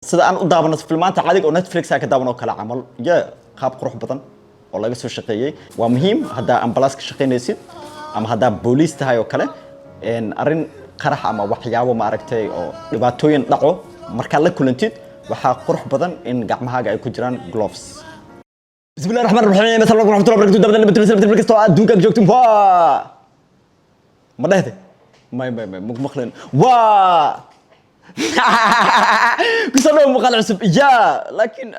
Sida aan u daawano filmaanta caadiga oo Netflix aan ka daawano kala camal ya, qaab qurux badan oo laga soo shaqeeyey. Waa muhiim haddaa ambulance ka shaqaynaysid ama haddaa booliis tahay oo kale, arrin qarax ama waxyaabo maaragtay oo dhibaatooyin dhaco markaad la kulantid, waxaa qurux badan in gacmahaaga ay ku jiraan gloves. بسم الله الرحمن الرحيم، السلام عليكم ورحمة الله وبركاته. دابا نبدل نبدل كستoo adduunka aad joogtin waa ma dhehde may may may maqlin waa kusoo dhawo muuqaal cusub ya. Laakiin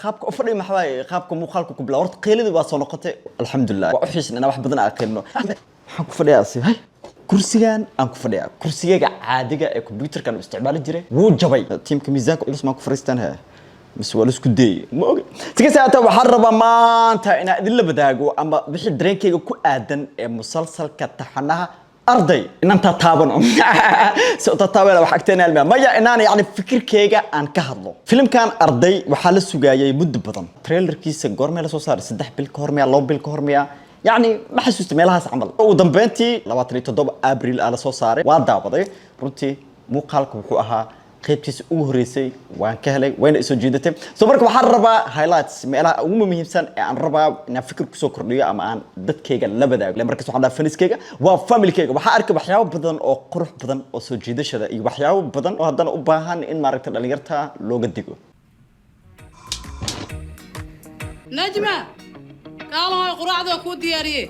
qaabka u fadhiyo maxaa waaye? Qaabka muuqaalka ku bilaa horta qeylidii waa soo noqotay, alxamdulilah. Waa u xiisan inaan wax badan aan qeylino. Waxaan ku fadhiyaa si hay kursigan aan ku fadhiyaa, kursigayga caadiga ee computerkan u isticmaali jiray wuu jabay. Tiimka miisaanka culus maan ku fariistaan he mise waa la isku dayay, ma ogi. Si kasta haatee, waxaan rabaa maanta inaan idinla wadaago ama wixii dareenkayga ku aadan ee musalsalka taxanaha Arday. Inaan taataabano si taataabana wax agteena almiya maya, inaan yani fikirkayga aan ka hadlo filimkan Arday. Waxaa la sugaayay muddo badan. Trailerkiisa goormee la soo saaray? 3 bil ka hor miya, 2 bil ka hor miya? Yacni ma xasuusta meelahaas camal. Ugu dambeyntii 27 Abril aa la soo saaray, waa daawaday. Runtii muuqaalka wuxuu ahaa qaybtiisa ugu horeysay waan ka helay, wayna isoo jiidatay. So marka waxaan rabaa highlights, meelaha ugu muhiimsan ee aan rabaa inaan fikir kusoo kordhiyo ama aan dadkayga la wadaago. Markaas waxaan dhahaa fanskayga waa familykayga. Waxaa arkay waxyaabo badan oo qurux badan oo soo jiidashada iyo waxyaabo badan oo haddana u baahan in maaragta dhalinyarta looga digo. Najma, kaalahoy, quraacda waa kuu diyaariyey.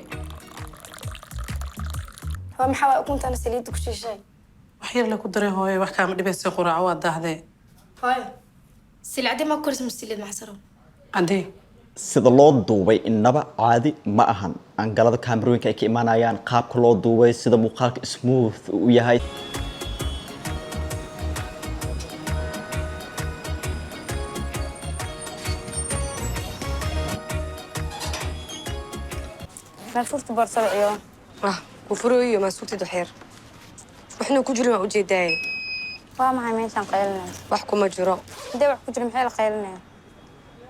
Waa maxaa waay ukuntaana saliidda ku shiishay? Wax yar le ku daray hooyo, wax kaama dhibaysa, quraaco waa daahdee. Hooyo, silcadee ma koris ma saliid maxsaro? Cadee. Sida loo duubay innaba caadi ma ahan. Angalada kaamerooyinka ay ka imaanayaan, qaabka loo duubay, sida muuqaalka smooth uu yahay. Meel furta boorsada iyo Ah, kufurooyo maa sugtid wax yar, waxna ku jirin waa ujeedaaye. Waa maxay meeshaan qaylinaysa? Wax kuma jiro. Hadee wax ku jira, maxay la qaylinaya?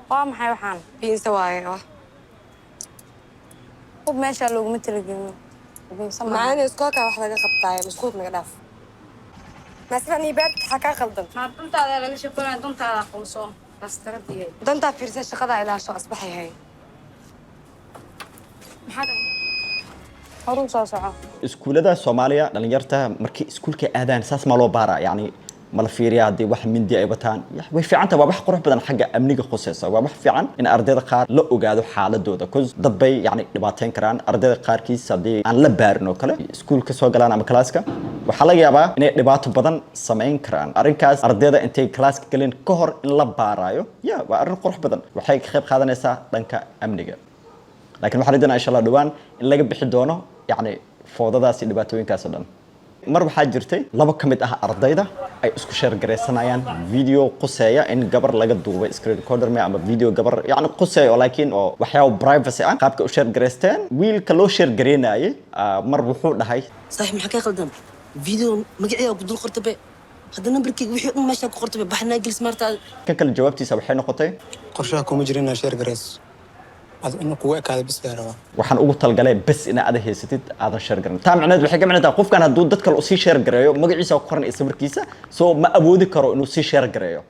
Waa maxay waxaan? Biinsa waaye ah. Hub meeshaa looguma talagelin. Biinsa maaha. Macaani, iskoolkaa wax laga qabtaaye, mashquul naga dhaaf. Maasmacnii baarta, waxaa kaa qaldan. Maa duntaada laga shaqoonaya, duntaada aqoonso lastaradiye. Dantaa fiirsa, shaqadaa ilaasho, asbaxay hay. Maxaa dhacay? Horuu soo soco. Iskuullada Soomaaliya dhalinyarta markay iskuulka aadaan saas maa loo baaraa? Yacni ma la fiiriyaa haddii wax mindi ay wataan? Way fiican tahay, waa wax qurux badan, xagga amniga khuseysa. Waa wax fiican in ardayda qaar la ogaado xaaladooda, cause dad bay yacni dhibaateyn karaan ardayda qaarkiis haddii aan la baarin oo kale iskuulka soo galaan ama classka. Waxaa laga yaabaa inay dhibaato badan samayn karaan. Arrinkaas ardayda intay classka galeen ka hor in la baaraayo ya waa arrin qurux badan, waxay ka qayb qaadanaysaa dhanka amniga. Laakiin waxaan rajaynaa insha Allah dhowaan in laga bixi doono yacni foodadaas iyo dhibaatooyinkaas oo dhan. Mar waxaa jirtay laba ka mid ah ardayda ay isku share garaysanayaan video quseeya in gabar laga duubay screen recorder me ama video gabar yacni quseeya oo laakiin oo waxyaabo privacy ah. Qaabka u share garaysteen, wiilka loo share gareynayay mar wuxuu dhahay: Saaxiib, maxaa kaa qaldan? Video magaciyaa ku dul qorta be, hadda nambarkeyga wixii dhan meeshaa ku qorta be, baxnaa gelis maartaada. Kan kale jawaabtiisa waxay noqotay: Qorshaha kuma jiro inaad share garayso, ad inuu kugu ekaado bis baa rabaa. Waxaan ugu talgalay bes inaa ada haysatid, aadan share garan. Taa macnaheed waxay ka micno tahay qofkan hadduu dad kale usii share gareeyo, magaciisa ku qoran iyo sawirkiisa, so ma awoodi karo inuu sii share gareeyo.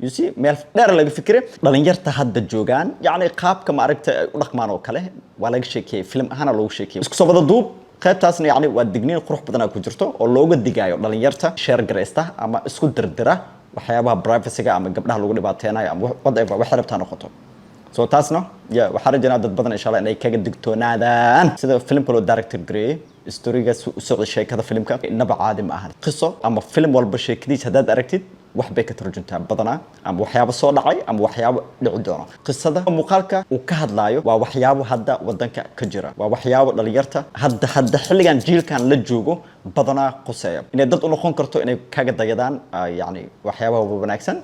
You see, meel dheer laga fikiray. Dhalinyarta hadda joogaan yacni qaabka maaragta ay u dhaqmaan oo kale waa laga sheekeeyey, film ahaana loogu sheekeeyey. Isku soo wada duub, qaybtaasna yacni waa digniin qurux badanaa ku jirto oo looga digaayo dhalinyarta share garaysta ama isku dirdira waxyaabaha privacy-ga ama gabdhaha lagu dhibaateynayo ama whatever waxay rabtaa noqoto. So taasna ya waxaan rajaynaa dad badan insha Allah inay kaga digtoonaadaan. Sida filimka loo director gareeyey, storygaas u socday, sheekada filimka inaba caadi ma ahan. Qiso ama film walba sheekadiis haddaad aragtid, wax bay ka tarjuntaa badanaa, ama waxyaabo soo dhacay ama waxyaabo dhici doono. Qisada muuqaalka uu ka hadlaayo waa waxyaabo hadda wadanka ka jira, waa waxyaabo dhalinyarta hadda xilligan jiilkan la joogo badanaa quseeya, inay dad u noqon karto inay kaga dayadaan yacni waxyaabaha wanaagsan,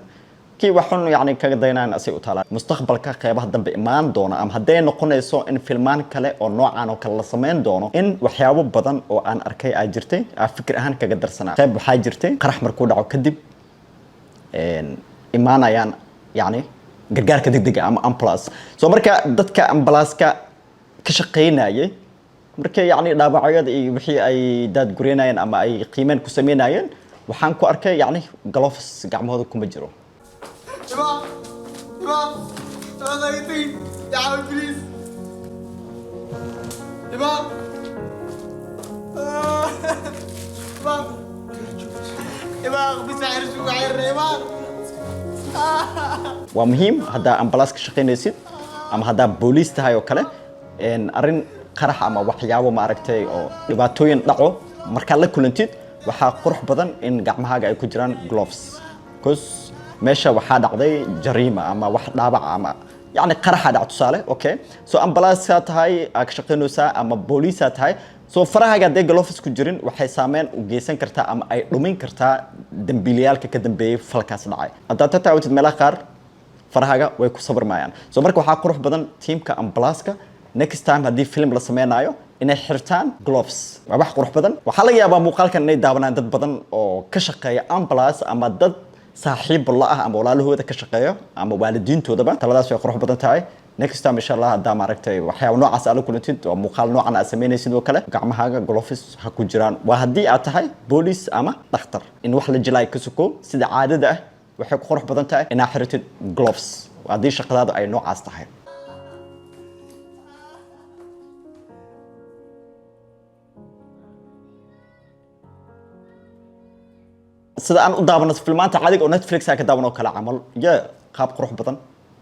kii wax xun yani kaga daynaan asay u taalaa. Mustaqbalka qeybaha dambe imaan doona ama hadday noqonayso in filmaan kale oo noocan oo kale la samayn doono, in waxyaabo badan oo aan arkay aa jirtay aa fikir ahaan kaga darsanaa. Qayb waxaa jirtay qarax markuu dhaco kadib imaanayaan yani gargaarka degdega ama ambulance. So marka dadka ambulance-ka ka shaqaynayay markay yani dhaawacyada iyo wixii ay daadgureynayeen ama ay qiimeen ku sameynayeen, waxaan ku arkay yani gloves gacmahooda kuma jiro. Iman! Iman! Iman, iga tegin! Caawi, please! Iman! Iman! Iman, bisa xirsu xirna, Iman! Waa muhiim haddaa ambalaas ka shaqaynaysid ama haddaa booliis tahay oo kale, arrin qarax ama waxyaabo maaragtay oo dhibaatooyin dhaco markaad la kulantid, waxaa qurux badan in gacmahaaga ay ku jiraan gloves, because meesha waxaa dhacday jariima ama wax dhaabac ama yacni qaraxa dhac tusaale. Okay, so ambalaasaa tahay aa ka shaqaynaysaa ama booliisaa tahay, so farahaaga hadday gloves ku jirin, waxay saameyn u geysan kartaa ama ay dhumin kartaa dambiilayaalka ka dambeeyey falkaas dhacay. Haddaad ta taawatid, meelaha qaar farahaaga way ku sabirmayaan. So marka waxaa qurux badan tiimka ambalaaska next time haddii film la sameynayo inay xirtaan gloves. Waa wax qurux badan. Waxaa laga yaabaa muuqaalkan inay daawanaan dad badan oo ka shaqeeya ambulance ama dad saaxiib la ah ama walaalahooda ka shaqeeyo ama waalidiintoodaba. Taladaas way qurux badan tahay. Next time, insha Allah, haddaa maaragtay waxyaaba noocaas aad la kulantid oo muuqaal noocan aad samaynaysid oo kale, gacmahaaga gloves ha ku jiraan. Waa haddii aad tahay booliis ama dhakhtar. In wax la jilaayo ka suko, sida caadada ah waxay ku qurux badan tahay inaad xiratid gloves haddii shaqadaadu ay noocaas tahay. Sida aan u daawano filmaanta caadiga oo Netflix aan ka daawan oo kale camal iyo qaab qurux badan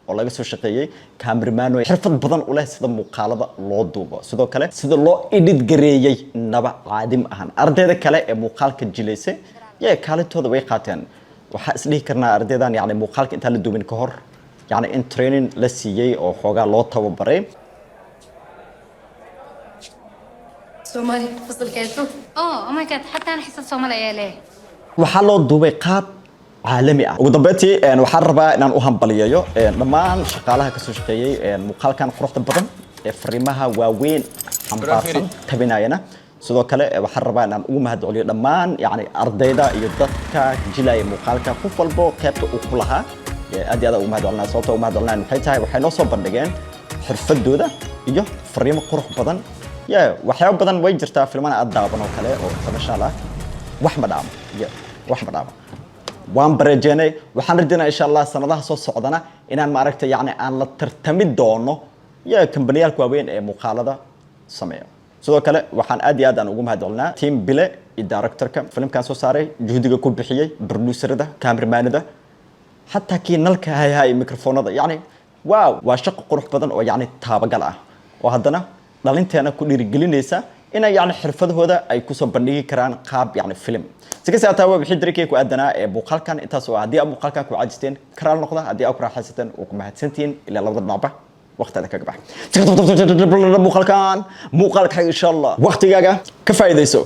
oo laga soo shaqeeyey, cameraman xirfad badan u leh sida muuqaalada loo duubo, sidoo kale sida loo edit gareeyey naba caadi ma ahan. Ardayda kale ee muuqaalka jilaysay yee kaalintooda way qaateen. Waxaa isdhihi karnaa ardaydan yani muuqaalka intaan la duubin ka hor yani in training la siiyey oo xoogaa loo tababaray. Soomaali fasalkeedu. Oh my God, حتى انا حصة صومالي ayaa leeyahay. Waxaa loo duubay qaab caalami ah. Ugu dambeyntii, waxaan rabaa inaan u hambaliyeeyo dhammaan shaqaalaha kasoo shaqeeyey muuqaalkan quruxda badan ee fariimaha waaweyn xambaarsan tabinayana. Sidoo kale waxaan rabaa inaan ugu mahadceliyo dhammaan yani ardayda iyo dadka jilaya muuqaalka, qof walbo qaybta uu ku lahaa. Aad iyo aad ugu mahadcelinaya. Sababta ugu mahadcelinaya maxay tahay? Waxay noo soo bandhigeen xirfadooda iyo fariimo qurux badan. Ya, waxyaabo badan way jirtaa filmana aad daawan oo kale oo international ah. Wax ma dhaamo ya, wax ma dhaamo. Waan bareejeenay. Waxaan rajaynaa, insha Allah, sanadaha soo socdana inaan maaragtay yani aan la tartami doono ya kambaniyaalka waaweyn ee muuqaalada sameeya. Sidoo kale waxaan aad iyo aad aan ugu mahadcelinaa team Bile iyo directorka filimkan soo saaray, juhdiga ku bixiyey, producerada, cameramanada, xataa kii nalka hayhay, mikrofoonada. Yani wow, waa shaqo qurux badan oo yani taabagal ah oo haddana dhalinteena ku dhiirigelinaysa inay yani xirfadahooda ay kusoo bandhigi karaan qaab yani film. Si kasta hataa waa wixii dareenkay ku aadanaa ee muuqaalkan intaas oo ah. Haddii aad muuqaalkan ku caajisteen, karaal noqda. Haddii aad ku raaxaysateen, oo ku mahadsantihiin. Ilaa labada dhinacba waqtiada kaga bax muuqaalkan muuqaalka, insha Allah waqtigaaga ka faa'iidayso.